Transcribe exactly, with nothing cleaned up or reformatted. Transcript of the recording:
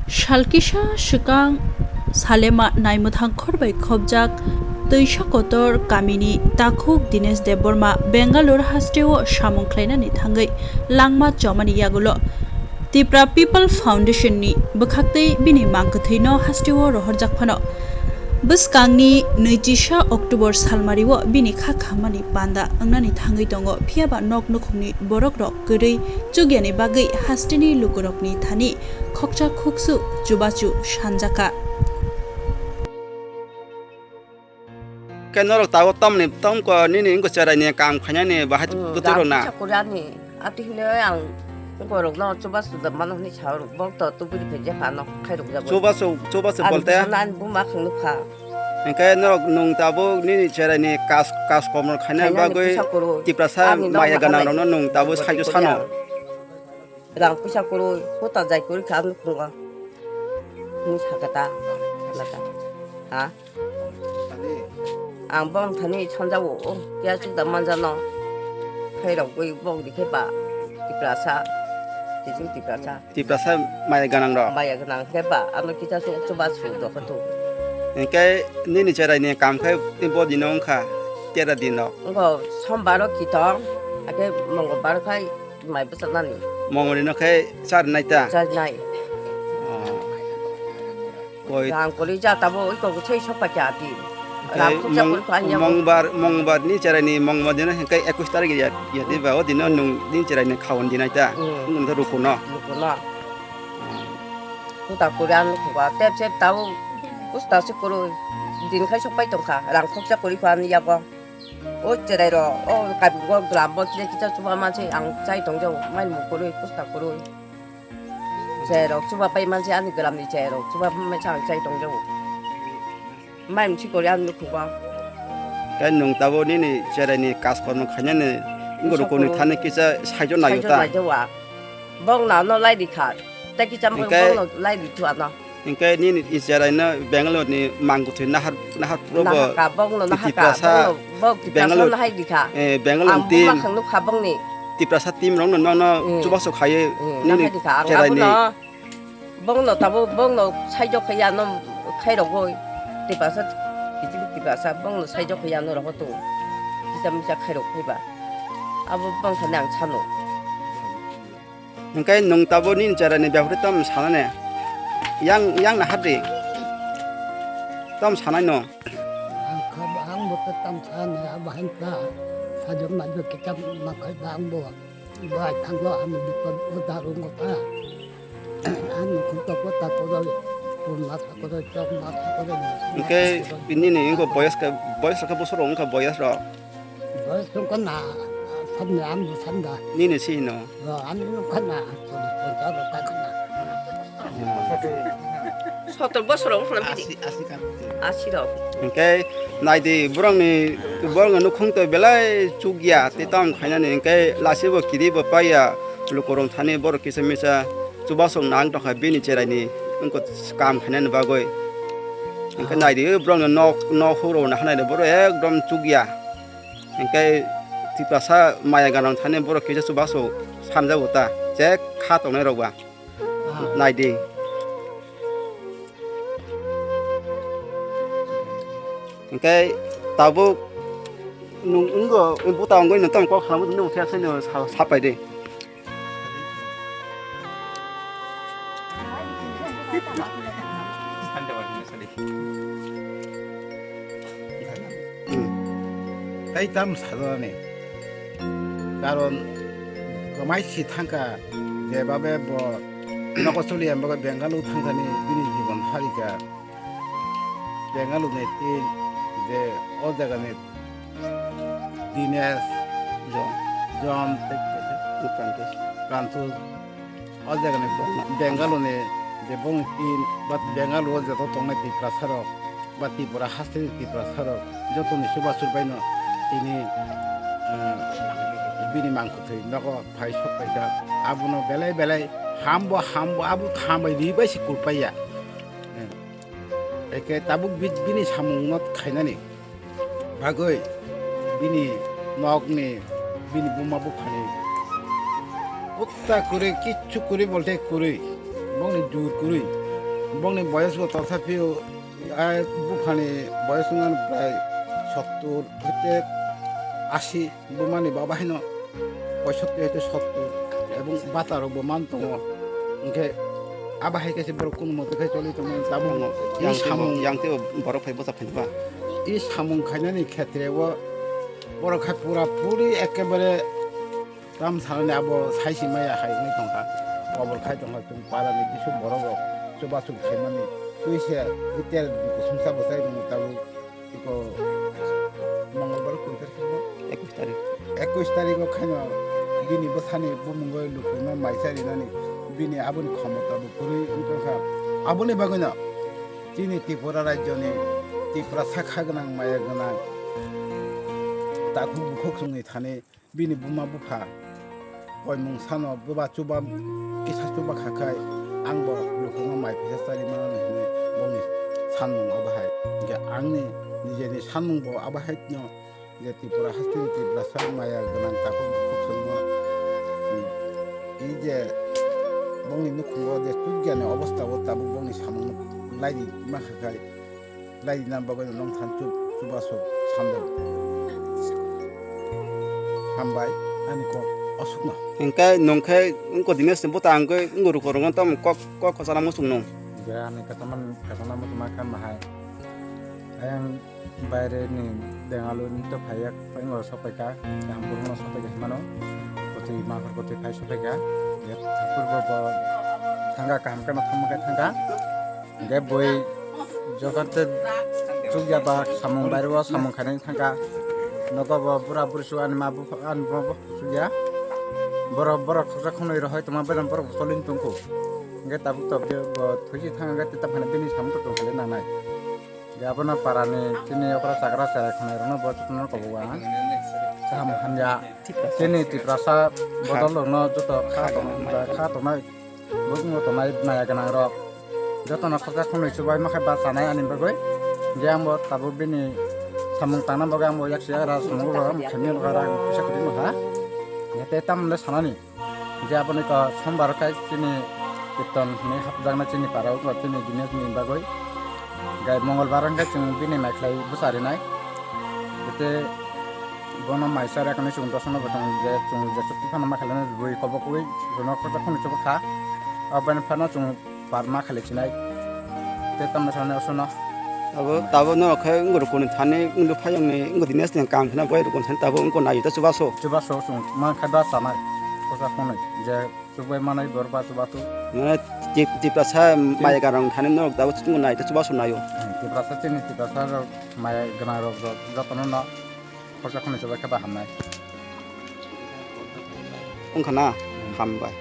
Salkisa swkang salema naimwthang khorbai khobjak Twisa Kotor kamini takhuk Dinesh Debbarma Bangalore hasteo samung khlainani thangwi langma chomani yagulo Tipra People Foundation ni bwkhaktwi bini mangkwthwino hasteo rohorjak phano. Bwskangni nwichisa October salmario bini kha khammani panda wngnani thangwi tongo, phiyaba nok nukhungni borokrok kwrwi chugyani bagwi hasteni lukurokni thani khoksa khuksu chubachu sanjakha. Khe norok tabuk tamni tamkho nini wngkha cheraini kam khainani bahai Hmm, totwi rok na. Rang puisa kwrwi ani. Ati hwnwi ang borokno chubachu da mano hwnwi sa rok. Bok to tuburi phai je phano khai rok jago. Chubachu, chubachu Ani bolte? Bwsano ani buma khwng nukha. Hingkhe norok nwng tabuk nini cheraini kas, kas kom rok khaina Khainani bagwi puisa kwrwi. Tiprasa Ani nok maya bahan ganang lai. Rokno nwng tabuk Bwtwi saijo kwrwi sano. Ang. Rang puisa kwrwi, huta jai kwrwi kha ang nukhungo. Hwnwi sakha ta, sakha ta. Ha? Ang bong thani sanjao, o, kya chukda manjano. Khairok gwi bong dikhe ba, Tiprasa, Tijing Tiprasa. Tiprasa maya ganang rok. Maya ganang khe ba, ano kisa chuk chuba su dokho tu. Hingkhe nini cheraini kam khe bo dino wngkha, tera dino. Ngo sombaro kitong, ake mongolbar khai Mai bwsaknani. Mongolino khe charnai ta? Charnai. Oh. Koi. Rang kwrwi ja tabo oi kok sei sokpa kya di. Hingke Rang khukja mong-, kwrwi kha ya. Mongbar, mongbar ni cherai ni mongbar dino hingke ekus tarik ya, ya di ba, o dino nung ni cherai ni khawan dinai ta. Hmm. Nung to rukuno. Rukuno. Hmm. Kuta kwrwi ang nukuba, tep sep tabo pusta se kwrwi. Din khai sokpai tongkha, rang khukja kwrwi kha ani yago. O cherai rok, o kabi go gram bo kisa kisa chuba manse ang chai tong jau, mai muk kwrwi, pusta kwrwi. Cherai rok chuba pai manse ani gram ni cherai rok chuba manse ang chai tong jau. Mai msi kwrwi ang nukhugo. Khe nung tabo nini cherai ni kas kormo khainani, wngkha rukuni thani kisa saijo naio ta? Saijo naijao. Bong na no lai di kha. Tei kisa bong no lai di thu ano. Hingke nini i cherai no Bangalore ni mangkwthwi nahar, nahar puro bo. Nahaka, bong no nahaka, Tiprasa, bong no, bong Tiprasa Bangalore, nahai di kha. Eh, Bangalore team. Ang buma khang nukha bong ni. Tiprasa team rok no nono chubasu khaiwi nini cherai ni. Nahai di kha, ang abo no. Bong no tabo, bong no saijo khaiya no khairogoi. Tiprasa, kichi Tiprasa, bong no saijo khaiya no rogo tu. Kisa misa khairok khaiba. Abo bong thani ang sano. Hingke nung tabo nini cherai ni bebak twi tamo sana ne? Yang, yang nahar di. Tamo sanai no? Ang kha, ang bo khe tamo sana ne, abo hain ta. Sajwk majwk kitab ma khai ba ang bo. Bai thanglo ang bipot o darung ko ta. Ang khum tok ko ta ko doi. Pun ma sa ko doi, tok ma sa ko doi. Hingke nini wngkha boyos khe, boyos khe bosor wngkha boyos rok. Boyos wngkha na, sabni ang bo sanda. Nini si hino? Ani nukha na, cholish ponchas rok kha na. Sotor bosor wngkha na bini? Asi, asi kha. Asi rok. Hingke naidi borokni, borokni nukhung to belai chukya, tei tamo khainani hingke lasi bo kiri bo paiya, lukurok thani borok kisa misa chubasong nang tongkha bini cherai ni wngkha kam khainani bagwi. Hingke naidi borokni nok, nok hukrok nahanaidi borok ekdom chukya. Hingke Tiprasa maya ganang thani borok kisa chubasu sanjago ta, je kha tongnai rok ba. Naidi. Hingke tabuk nung wngkha, buta wngwi nung tamo kok salamo nung khe saino sa-, sapai di. Hmm. Tei tam sajani. Karon kwmai si thangkha, je babe bo nogo choli em bagwi Bengaluru thangkani bini jibon harika. Bengaluru ni tin je o jaga ni Dinesh, John. John, tei, tei, tei, Prantu. Prantu. O jaga ni Bengaluru ni je bongni tin, but Bengaluru o joto tongnai Tiprasa rok, ba Tripura haste ni Tiprasa rok, joto ni chubachu bai no tini, eh, bini mangkwthwi nogo phai sok paikha. Abono belai belai hambo, hambo, abo thambai ri bai se kurpai ya. Eh, eke tabuk bi-, bini samung no khainani bagwi bini nokni, bini buma buphani kutta kwrwi, kichu kwrwi bolte kwrwi, bongni jur kwrwi. Bongni boyes bo totha phio, ai buphani boyes wngmani prai sottur hoite asi, bumani baba haino poisotti hoite sottur, ebong bata rok bo man tongo. Hwnkhe abo hai khe se borok kunu mote khe choli tongmani tabuk. Tabuk. I yang tei bo, samung, yang tei bo borok phai bwsa phai ba? I samung khainani khetre o borok hai pura puri ekebare Tam sanani abo saisi maya hai wngwi tongkha. Kobor khai tongkha chwng parani kisu borok rok chubachu khaimani twi se hotel kusungsa bwsai tongo tabuk iko Mongolbar koi tarikh no? Ekush tarikh. Ekush tarikh o khaino bini bwsani bumungoi lukurno maisa rinani bini aboni khomota bo kwrwi wng tongkha. Aboni bagwino chini Tripura rajyoni Tiprasa kha gwnang maya gwnang takhuk bukhuk chwngni thani Bini buma bupha koimung sano bwba chuba kisa chuba kha khai ang bo lukurno mai phisa chari mano hinwi bongni sanmung abo hai. Hwnkhe angni nijeni sanmung bo abo hai no je Tripura hasteni Tiprasa maya gwnang takhuk bukhuk chwngno, hmm, tei je bongni nukhungo je chukya ni obostha o tabuk bongni samung laidi ma kha khai. Laidina bagwi nong than chubachu sando. Hambai ani kok aswkno. Hwnkhe nwng khe wngko Dinesh ni bwta hwnkhe wngko Ruko rwngno tamo kok kok kwchana muchung nung. Je ani kwchama kwchana muchung ma khe mahai. Ayang baire ni Bengaluru ni to phaiya phai ngo sopaika. Yang burno sopaika himano. Koti mahor koti phai sopaika. Ya purbo bo thanga kaham khe no thangma khe thanga. Hingke bui jokhon te chukya ba samung bairo samung khainai thangkha. Nogo bo bura buri su ani ma bupha ani ma bupha chukya. Borok borok khorsa khonoi rohoi tongma bai borok solin tongkho. Hingke tabuk tabuk bo thuisi thangkhe tei tamo bini samung tong khe nangnai. Hingke abono parani chini okra chagra cherai khonai rokno bo jotono kobo ang. Kaham hamya chini Tiprasa bodol rokno joto kha tong kha tongnai. Bukung tongnai maya gwnang rok jotono khorsa khonoi chubai ma khe bachanai ani bagwi. Je ang bo tabuk bini samung tangna bagwi ang bo yak siya ra samung bo ang khemni rok ra kisa kwrwi ma kha. Tei tamni sanani je aboni ko sombar khai chini kirtan hwnwi hapjaknai chini para o chini Dinesh ni bagwi. Gai Mongolbar wngkhe chwng bini naikhlai bwcharinai. Tei bono maisa rwkani chwng dosono bo tongo je chwng jesuk twi phano ma khailai bui kobok wi jono khorsa khonoi chubukha. Aboni phano chwng par ma khailai chinai. Tei tamni thani osono. Abo tabo norok khe wngkha rukuni thani wngkha phayungni wngkha Dinesh ni kam khna bai rukuni thani tabo wngkha naio ta chubaso. Chubaso chwng ma khe bachanai khorsa khonoi je. Chukbai manai bor ba chubachu. Mane Tip-, Tiprasa maya gwnang thani norok dabo chukmung nai, ta chubachu naio. Hmm, Tiprasa chini Tiprasa rok maya gwnang rok, rok jotono no khorsa khonoi chubai khe ba hamnai. Wngkha na? Hmm. Hambai.